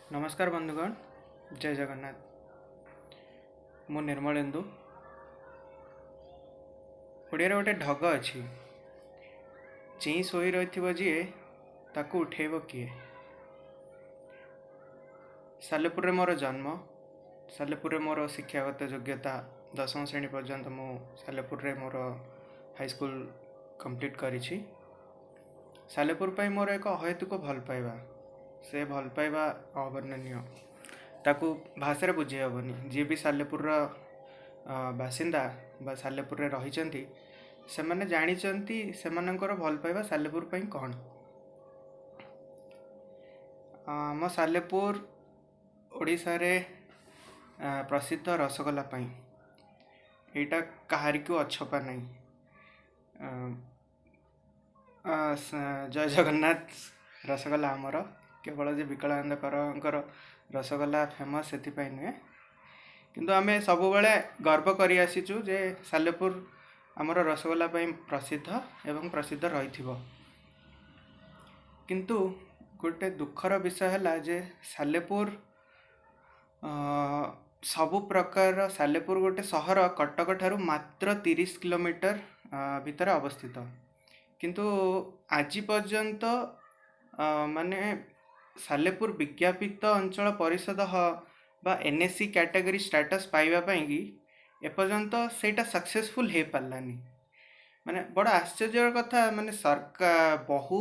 ନମସ୍କାର ବନ୍ଧୁଗଣ, ଜୟ ଜଗନ୍ନାଥ। ମୁଁ ନିର୍ମଳେନ୍ଦୁ। ଓଡ଼ିଆରେ ଗୋଟେ ଢଗ ଅଛି, ଚେଇଁ ଶୋଇ ରହିଥିବ ଯିଏ ତାକୁ ଉଠେଇବ କିଏ। ସାଲେପୁରରେ ମୋର ଜନ୍ମ, ସାଲେପୁରରେ ମୋର ଶିକ୍ଷାଗତ ଯୋଗ୍ୟତା ଦଶମ ଶ୍ରେଣୀ ପର୍ଯ୍ୟନ୍ତ ମୁଁ ସାଲେପୁରରେ ମୋର ହାଇସ୍କୁଲ କମ୍ପ୍ଲିଟ୍ କରିଛି। ସାଲେପୁର ପାଇଁ ମୋର ଏକ ଅହେତୁକ ଭଲ ପାଇବା, ସେ ଭଲ ପାଇବା ଅବର୍ଣ୍ଣନୀୟ, ତାକୁ ଭାଷାରେ ବୁଝେଇ ହେବନି। ଯିଏ ବି ସାଲେପୁରର ବାସିନ୍ଦା ବା ସାଲେପୁରରେ ରହିଛନ୍ତି ସେମାନେ ଜାଣିଛନ୍ତି ସେମାନଙ୍କର ଭଲ ପାଇବା ସାଲେପୁର ପାଇଁ କ'ଣ। ଆମ ସାଲେପୁର ଓଡ଼ିଶାରେ ପ୍ରସିଦ୍ଧ ରସଗୋଲା ପାଇଁ, ଏଇଟା କାହାରିକୁ ଅଛପା ନାହିଁ। ଜୟ ଜଗନ୍ନାଥ। ରସଗୋଲା ଆମର କେବଳ ଯେ ବିକଳାନନ୍ଦ କରଙ୍କର ରସଗୋଲା ଫେମସ୍ ସେଥିପାଇଁ ନୁହେଁ, କିନ୍ତୁ ଆମେ ସବୁବେଳେ ଗର୍ବ କରି ଆସିଛୁ ଯେ ସାଲେପୁର ଆମର ରସଗୋଲା ପାଇଁ ପ୍ରସିଦ୍ଧ ଏବଂ ପ୍ରସିଦ୍ଧ ରହିଥିବ। କିନ୍ତୁ ଗୋଟେ ଦୁଃଖର ବିଷୟ ହେଲା ଯେ ସାଲେପୁର ସବୁ ପ୍ରକାରର, ସାଲେପୁର ଗୋଟେ ସହର କଟକ ଠାରୁ ମାତ୍ର 30 କିଲୋମିଟର ଭିତରେ ଅବସ୍ଥିତ, କିନ୍ତୁ ଆଜି ପର୍ଯ୍ୟନ୍ତ ମାନେ ସାଲେପୁର ବିଜ୍ଞାପିତ ଅଞ୍ଚଳ ପରିଷଦ ବା N A C category status ପାଇବା ପାଇଁକି ଏପର୍ଯ୍ୟନ୍ତ ସେଇଟା ସକ୍ସେସଫୁଲ୍ ହେଇପାରିଲାନି। ମାନେ ବଡ଼ ଆଶ୍ଚର୍ଯ୍ୟର କଥା, ମାନେ ସରକାର ବହୁ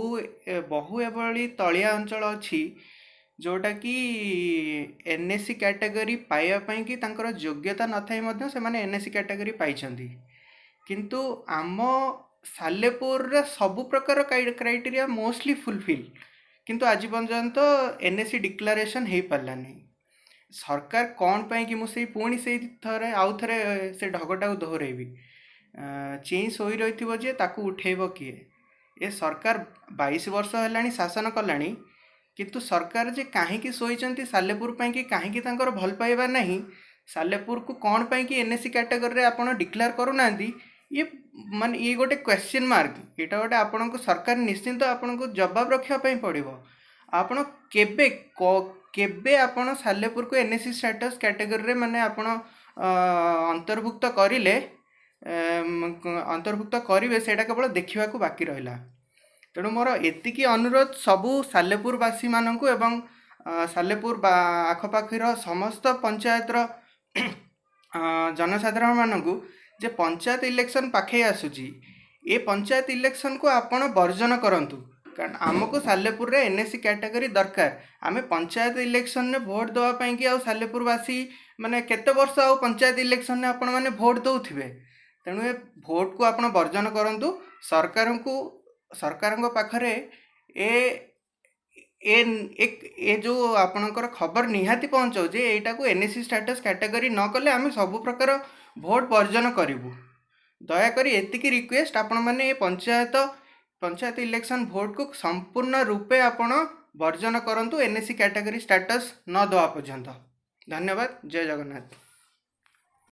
ବହୁ ଏଭଳି ତଳିଆ ଅଞ୍ଚଳ ଅଛି ଯେଉଁଟାକି ଏନ୍ ଏ ସି କ୍ୟାଟାଗୋରୀ ପାଇବା ପାଇଁକି ତାଙ୍କର ଯୋଗ୍ୟତା ନଥାଇ ମଧ୍ୟ ସେମାନେ ଏନ୍ ଏ ସି କ୍ୟାଟାଗୋରୀ ପାଇଛନ୍ତି। କିନ୍ତୁ ଆମ ସାଲେପୁରରେ ସବୁ ପ୍ରକାର କ୍ରାଇଟେରିଆ ମୋଷ୍ଟଲି ଫୁଲଫିଲ୍, କିନ୍ତୁ ଆଜି ପର୍ଯ୍ୟନ୍ତ ଏନ୍ ଏ ସି ଡିକ୍ଲାରେସନ୍ ହେଇପାରିଲାନି। ସରକାର କ'ଣ ପାଇଁ କି, ମୁଁ ସେଇ ପୁଣି ସେଇ ଥରେ ଆଉ ଥରେ ସେ ଢଗଟାକୁ ଦୋହରେଇବି, ଚେଇଁ ଶୋଇ ରହିଥିବ ଯିଏ ତାକୁ ଉଠେଇବ କିଏ। ଏ ସରକାର 22 ବର୍ଷ ହେଲାଣି ଶାସନ କଲାଣି, କିନ୍ତୁ ସରକାର ଯେ କାହିଁକି ଶୋଇଛନ୍ତି, ସାଲେପୁର ପାଇଁକି କାହିଁକି ତାଙ୍କର ଭଲ ପାଇବା ନାହିଁ, ସାଲେପୁରକୁ କ'ଣ ପାଇଁକି ଏନ୍ ଏ ସି କ୍ୟାଟାଗୋରୀରେ ଆପଣ ଡିକ୍ଲେୟାର କରୁନାହାନ୍ତି, ଇଏ ମାନେ ଇଏ ଗୋଟେ କ୍ୱେଶ୍ଚିନ୍ ମାର୍କ। ଏଇଟା ଗୋଟେ ଆପଣଙ୍କୁ ସରକାର ନିଶ୍ଚିନ୍ତ ଆପଣଙ୍କୁ ଜବାବ ରଖିବା ପାଇଁ ପଡ଼ିବ। ଆପଣ କେବେ କେବେ ଆପଣ ସାଲେପୁରକୁ ଏନ୍ ଏ ସି ଷ୍ଟାଟସ୍ କ୍ୟାଟାଗୋରୀରେ ମାନେ ଆପଣ ଅନ୍ତର୍ଭୁକ୍ତ କରିଲେ, ଅନ୍ତର୍ଭୁକ୍ତ କରିବେ, ସେଇଟା କେବଳ ଦେଖିବାକୁ ବାକି ରହିଲା। ତେଣୁ ମୋର ଏତିକି ଅନୁରୋଧ ସବୁ ସାଲେପୁରବାସୀମାନଙ୍କୁ ଏବଂ ସାଲେପୁର ବା ଆଖପାଖର ସମସ୍ତ ପଞ୍ଚାୟତର ଜନସାଧାରଣମାନଙ୍କୁ ଯେ ପଞ୍ଚାୟତ ଇଲେକ୍ସନ୍ ପାଖେଇ ଆସୁଛି, ଏ ପଞ୍ଚାୟତ ଇଲେକ୍ସନ୍କୁ ଆପଣ ବର୍ଜନ କରନ୍ତୁ, କାରଣ ଆମକୁ ସାଲେପୁରରେ ଏନ୍ ଏ ସି କ୍ୟାଟାଗୋରୀ ଦରକାର। ଆମେ ପଞ୍ଚାୟତ ଇଲେକ୍ସନ୍ରେ ଭୋଟ୍ ଦେବା ପାଇଁକି ଆଉ ସାଲେପୁରବାସୀ ମାନେ କେତେ ବର୍ଷ ଆଉ ପଞ୍ଚାୟତ ଇଲେକ୍ସନ୍ରେ ଆପଣମାନେ ଭୋଟ୍ ଦେଉଥିବେ? ତେଣୁ ଏ ଭୋଟ୍କୁ ଆପଣ ବର୍ଜନ କରନ୍ତୁ। ସରକାରଙ୍କୁ, ସରକାରଙ୍କ ପାଖରେ ଏ ଏ ଏ ଯେଉଁ ଆପଣଙ୍କର ଖବର ନିହାତି ପହଞ୍ଚାଉ ଯେ ଏଇଟାକୁ N A C status category ନ କଲେ ଆମେ ସବୁ ପ୍ରକାର ଭୋଟ୍ ବର୍ଜନ କରିବୁ। ଦୟାକରି ଏତିକି ରିକ୍ୱେଷ୍ଟ, ଆପଣମାନେ ଏ ପଞ୍ଚାୟତ ଇଲେକ୍ସନ୍ ଭୋଟ୍କୁ ସମ୍ପୂର୍ଣ୍ଣ ରୂପେ ଆପଣ ବର୍ଜନ କରନ୍ତୁ N A C category status ନ ଦେବା ପର୍ଯ୍ୟନ୍ତ। ଧନ୍ୟବାଦ, ଜୟ ଜଗନ୍ନାଥ।